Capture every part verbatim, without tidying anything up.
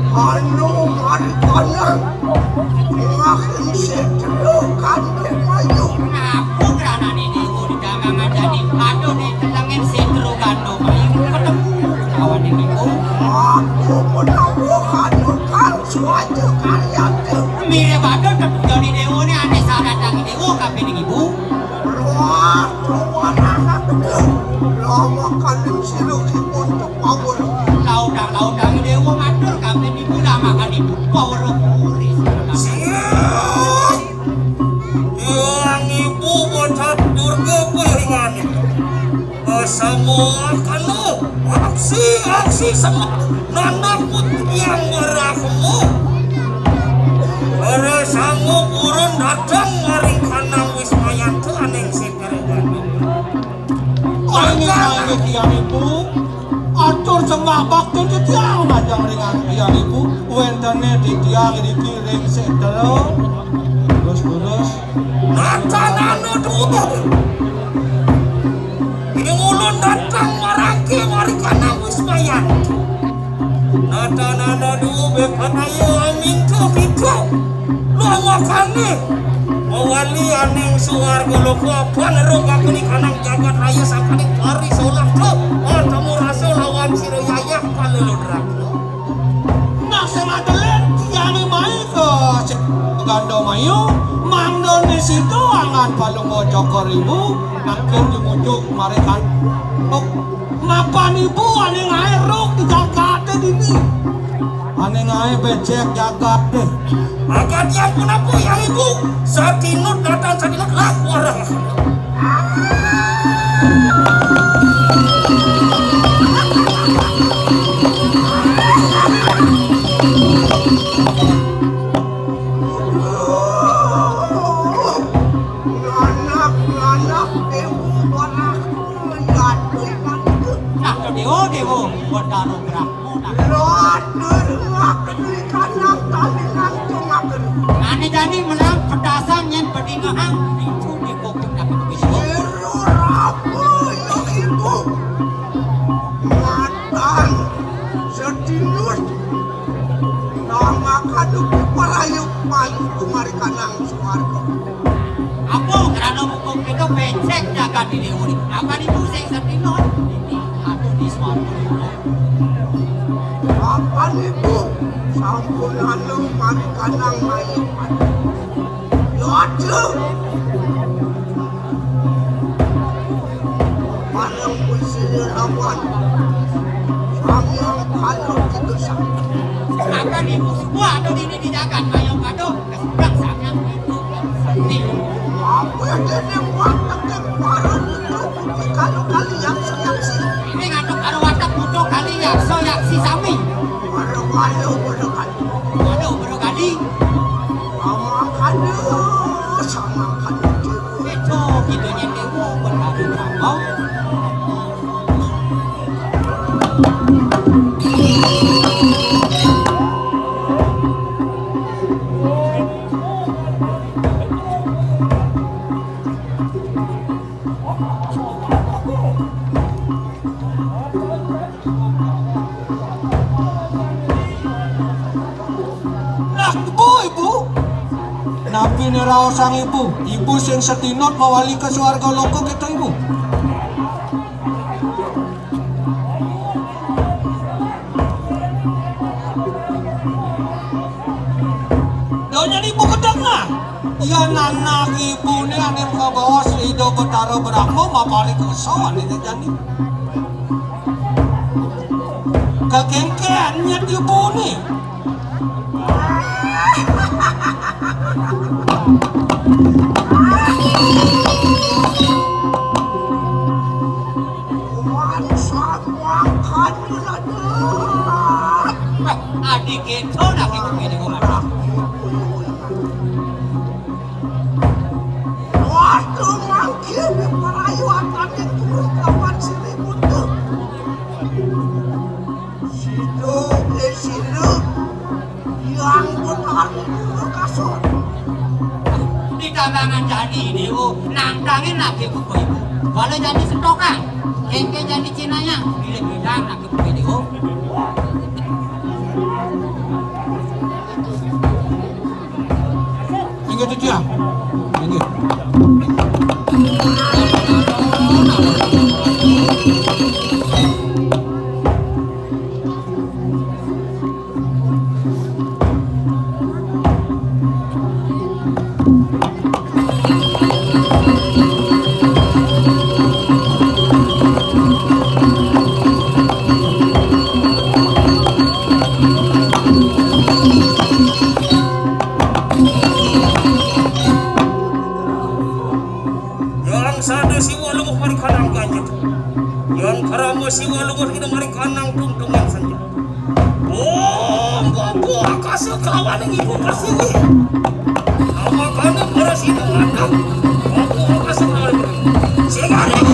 Anu mari kanang. Makin sedro kandung mayu. Napa granane dewa di dagangan jani? Aduh, di telengin sedro kandung mayu. Ketemu kawan ini, oh. Aku menawa kanu kang suaja karyate. Mirip aduh tetu jani dewa ni ane sadatang dewa kabeh niki, Bu. Roh, roh anak aku. Lama kandung silu kipun tepawur. Laudang-laudang dewa matur kabeh niku lah makan ibu pawara puri. Siap. Yang ibu bocah durga piringan. Semua kanu aksi-aksi semua nanak putih yang merahmu. Para sangu purun datang maring kanang Wismayantu aning sekar. Aning aning tiang ibu. Atur sembah bakti titiang majeng ring tiang ibu. Wéntené titiang ngriki ring sétra. Terus, terus. Natanana duwur. Ing ulun dateng marangké marikanang Wismayantu. Natanana duwur bepanaya aminta kita. Lho makané. Mawali aning suwarga loka apan ro kakuni kanang jagat raya sapaning pari solah tu. Atemu rasa lawan sira yayah paludraku. Nah, sing adelén tiangé mai ka Gandamayu, mangdané sida angan palungguh Cokor Ibu, makin jumujuk marikan. Mapan ibu ané ngaé ruk di jagaté dini. Ané ngaé becek jagaté. Agatian punapa yang ibu? Satinut datang satinut lah warang. Anak-anak ibu warang. Nah, dewa, dewa, Batara Brahma. Lho, atur, ngaken ri kanang tali ngantungaken. Ane jani menang petasan yen pedingehang, itu di kokok tapi begitu. Siru rapa ya ibu. Matan sedinut. Nang akan ibu parayuk malu kemari kanang suarga. Apa kerana hukum kita becek jagat di dewa ni? Apa ni pusing sedinut? Ini atau di suarga. Apa niku? Sampun anu mari kanang mayu. Yo aja. Manang kuwi sini lawan. Samyang kalu kita sama. Apa niku semua ada di, di jagat mayu kado? Keseberang samyang itu. Apa yang dia buat? Tapi baru itu kalau kali yang siap sih. Ini ngadep karo watak butuh kali yaksa yaksi sami. Ada kali, ada kali. Waduh, Bro Kadi. Ngomong kadu, sama kadu. Itu gitu nyetewu, berkadu berapa? Lah, ibu, ibu. Napi niraosang ibu? Ibu sing sedinut mawali ka swarga loka kita, ibu. Donya ibu kedeng nah. Iya nanak ibune ane kabaos Ida Betara Brahma mapari kusa ane jani. Kekengken nyet ibune. Wan samuang kanyuladan. Adi keto nak ibu bini kumaha. Waduh, mangkin parayuan ati turun kapan sini butuh. Sida, eh, sida. Yang benar itu kasar. Di dagangan jani, Dewa, nangtangin lagi buku ibu. Kalau jani setokan, engke jani cinayang, pilih bidang lagi buku, Dewa. Inggih, Cicing. Inggih. Yang sada siwa lumuh mari kanang ganjut. Yang karama siwa lumuh ina mari kanang tungtungan senja. Om Bapa Akasa kelawan Ibu Persiwi. Namakane para sida ngadeg Bapa Akasa kelawan Ibu. Sing ngadeg.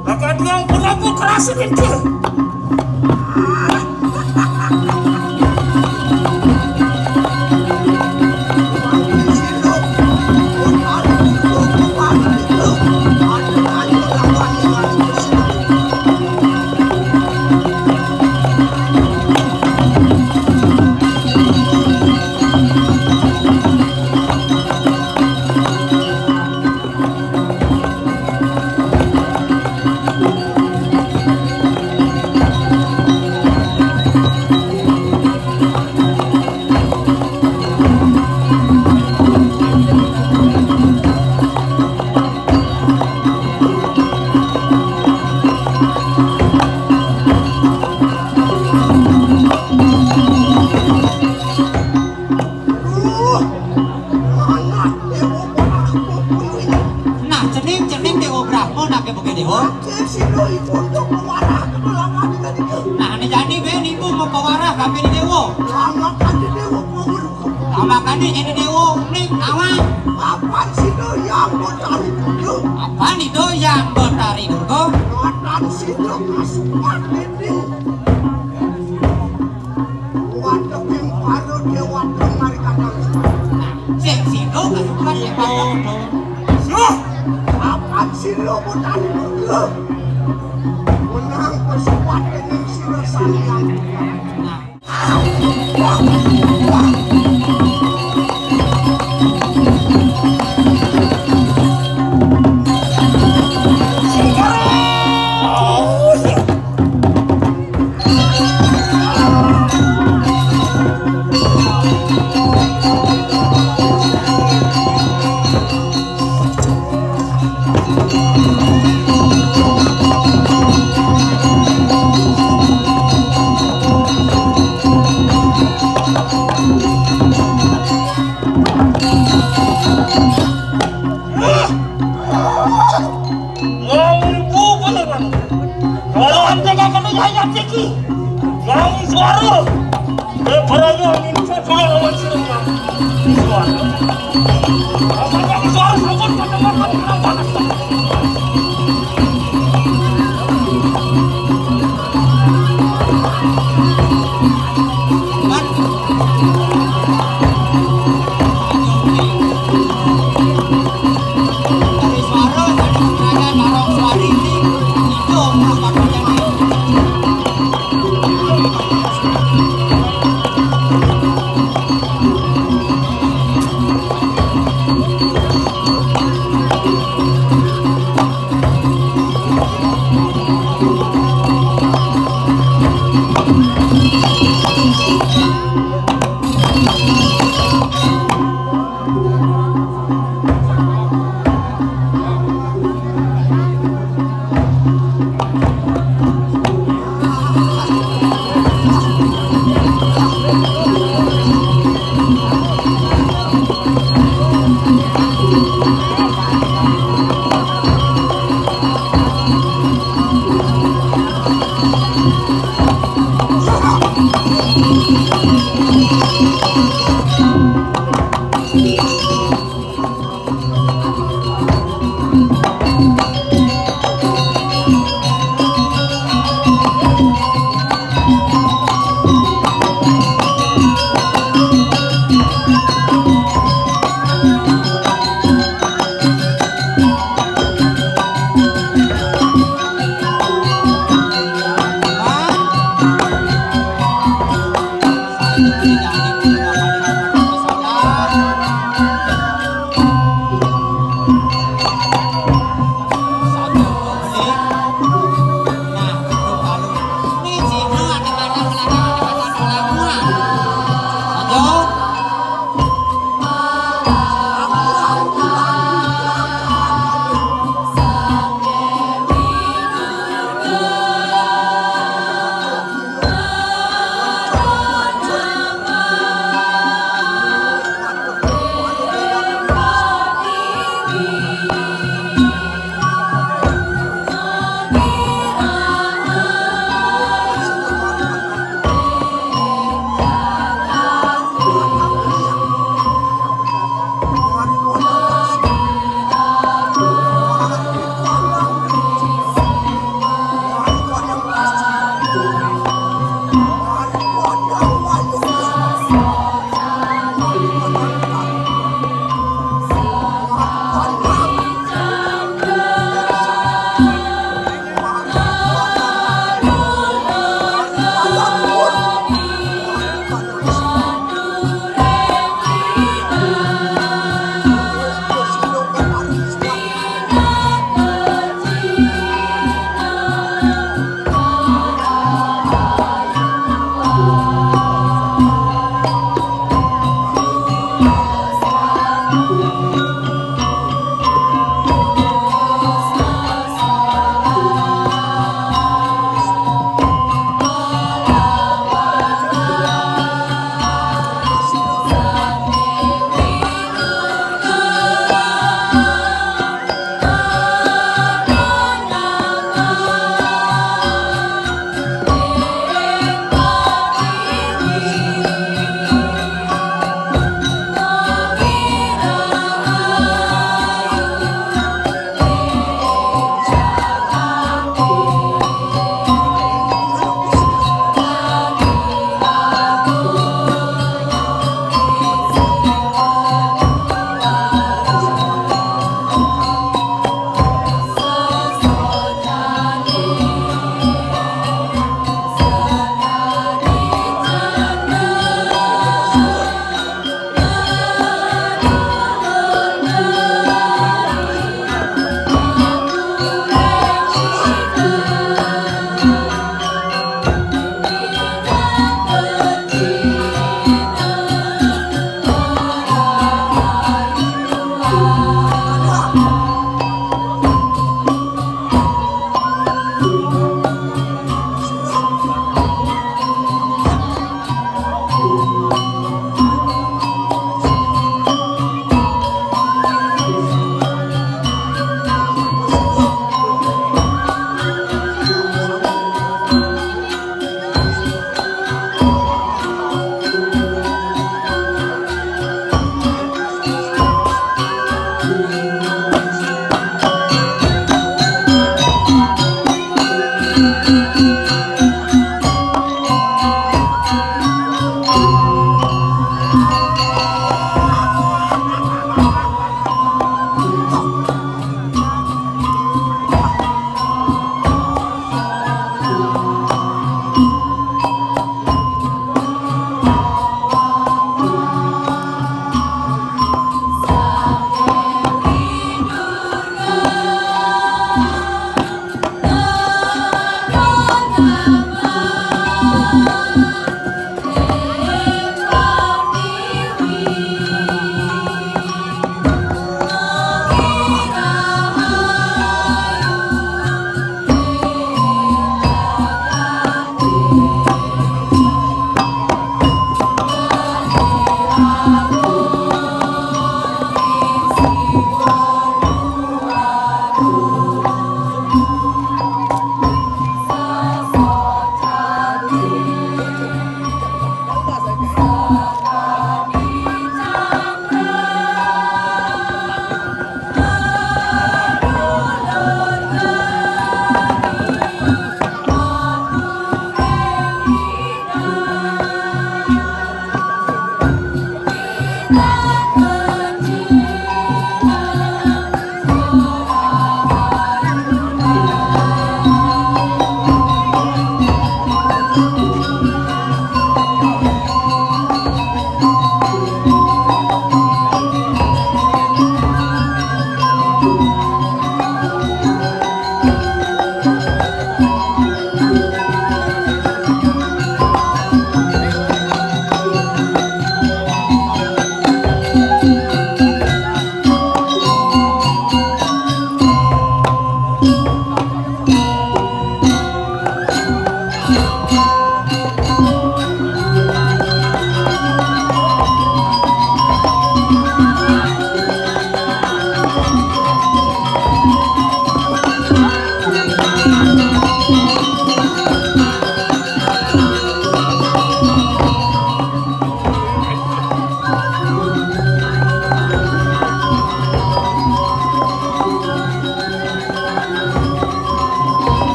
Maka dia pun aku kerasa. Nah, cening, cening Dewa Brahma nake buke Dewa. Nah, ini jadi be niku mau pewarah kabeh dewa. Lamakan di dewa uning awang. Apan sida yang Betari Durga? Apan ida yang Betari Durga? Matan sida kasupat dening Wadeking para dewata marikatang. Sing sida kasupat dening. Suh! Apan sira Betari Durga? Menang kasupat dening sira Sang Hyang. Nah. Ngomong bukan orang. Kalau anda nggak kena ayat tiki, ngomong suara. Barangnya minta suara lawan suara. Suara. Apa yang suara sama kata-kata orang panas.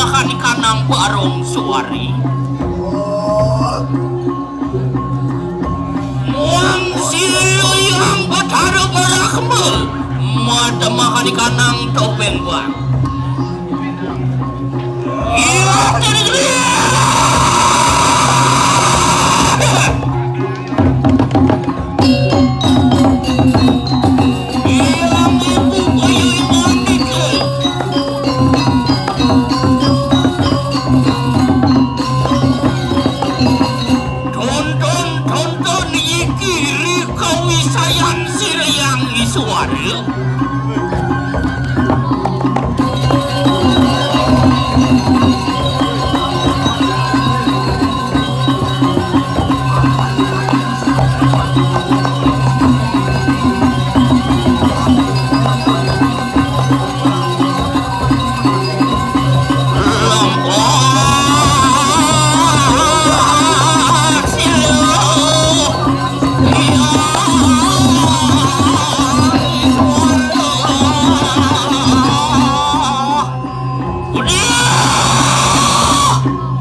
Makan kanang barong suari. Muang siu yang Batara Brahma. Mata makan kanang topeng bang. Iya, tidak. Tonton, tonton, iki ri kawisayan sira yang isuara.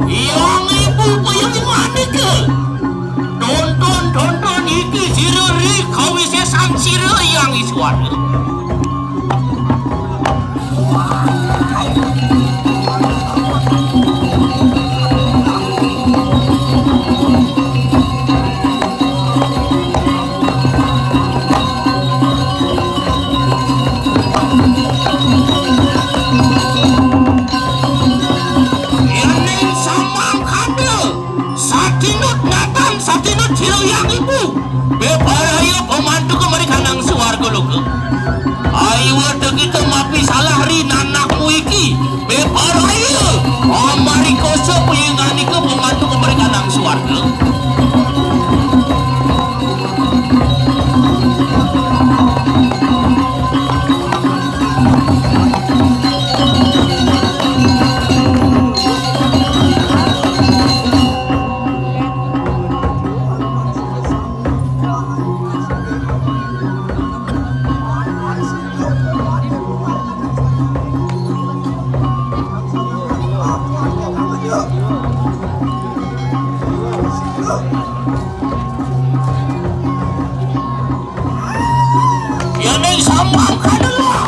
Yang ibu payung manik. Tonton, tonton, iki sira ri kawisesan sira yang isuara. Yaning samang kada. Satinut natan, satinut sira yang ibu. Bebaraya pemantu kemari kanang suarga loka. Ayo kita mapi salah ri nanakmu iki. Bebaraya. Amari kosa puyinganika pemantu kemari kanang suarga. Yaning samang kada lah.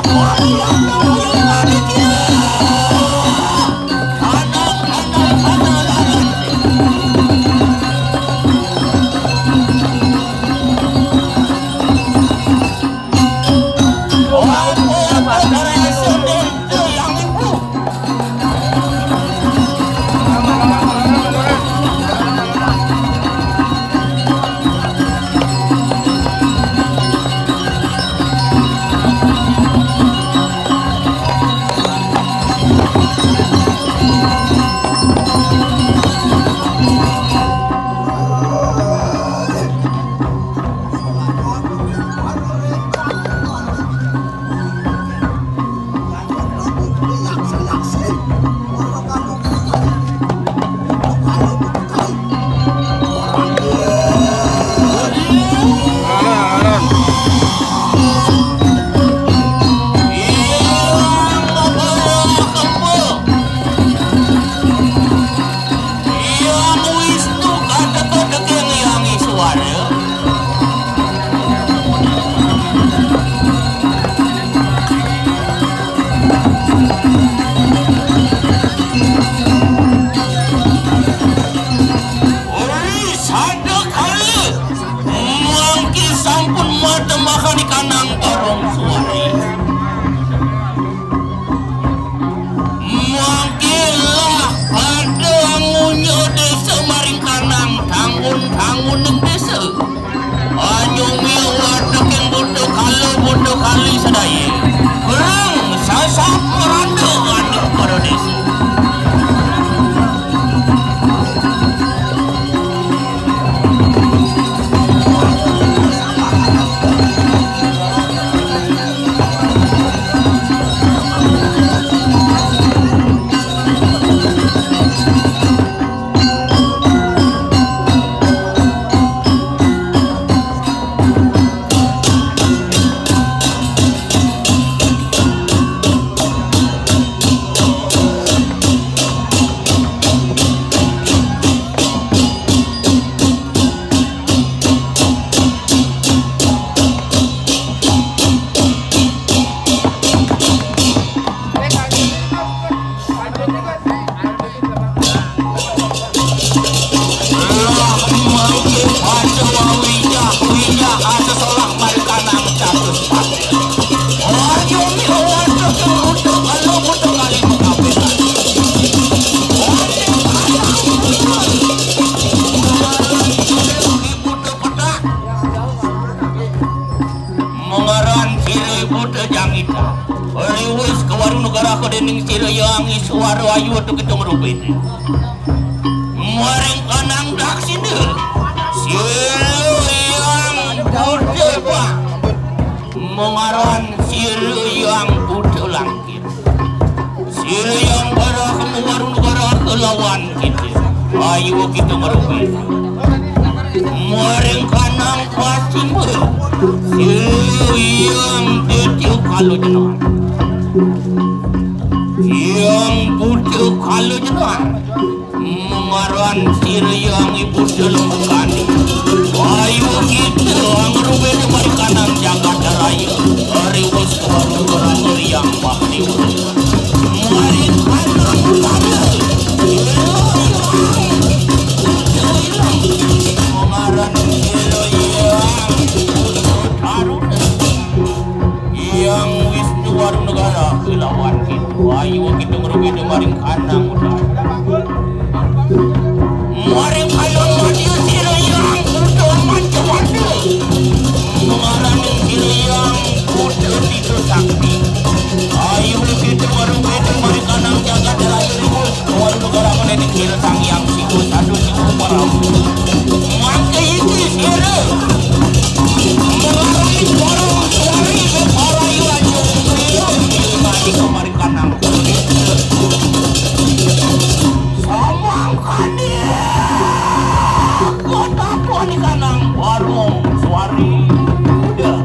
Suara ayu tu kita ngerubit. Maring kanang daksina. Sira Hyang Buddha, Pak. Mangaran Sira Hyang Buddha Langkir. Sira Hyang Bara Kembar Negara kelawan kita. Ayu kita ngerubit. Maring kanang pasima. Sira Hyang Ditya Kala Jenar. Hyang Buddha Kala Jenar. Mangaran Sira Hyang Buddha Lembukani. Ayu kita ngerubit maring kanang jagat raya. Ari wis keluar Hyang Mahdewa. Maring kanang utara. Sira Hyang Buddha Ireng. Mangaran Sira Hyang Buddha Taruna. Hyang Wisnu Warunegara kelawan kita. Ayu kita ngerubit maring kanang utara. Maring kanang madya Sira Hyang Buddha Mancawanda. Mangaraning Sira Hyang Buddha Tita Sakti. Ayu kita ngerubit maring kanang jagat raya. Kawan negara mendidik kira Sang Hyang Siwa Sadu Siwa Param. Mangke iki sira mengalami para suari para yu aja. Mati kemarin kanang. Samangkane kota poni kanang warung suari. Udah.